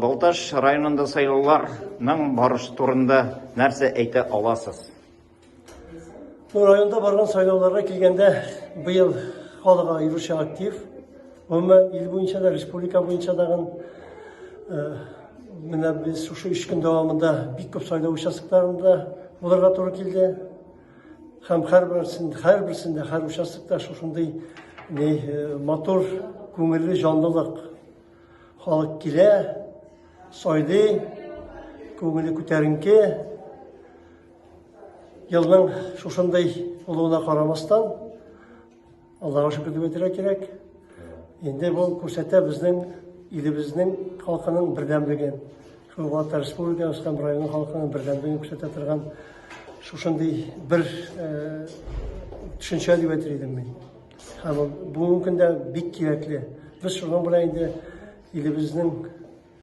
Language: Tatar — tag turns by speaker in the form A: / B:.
A: Балтач районында сайлауларның барышы турында нәрсә әйтә аласыз?
B: Ну, районда барган сайлауларга килгәндә, быел халык аеруча актив. Гомумән, ил буенча да, республика буенча дагын э, менә без шушы өч көн дәвамында бик күп сайлау участокларында булырга туры килде. Һәм һәрберсендә, һәрберсендә, һәр участокта шушындый ни, э, матур, күңелле җанлылык. Халык килә, сайлый, күңеле күтәренке. Елның шушындый булуына карамастан, Аллага шөкер дип әйтергә кирәк. Инде бу күрсәтә безнең илебезнең халкының бердәмлеген. Шул вакытта республикабыз һәм район халкының бердәмлеген күрсәтә торган шушындый бер э, төшенчә дип әйтер идем мин. Һәм ул бүгенге көндә бик кирәкле. Без шуның белән инде илебезнең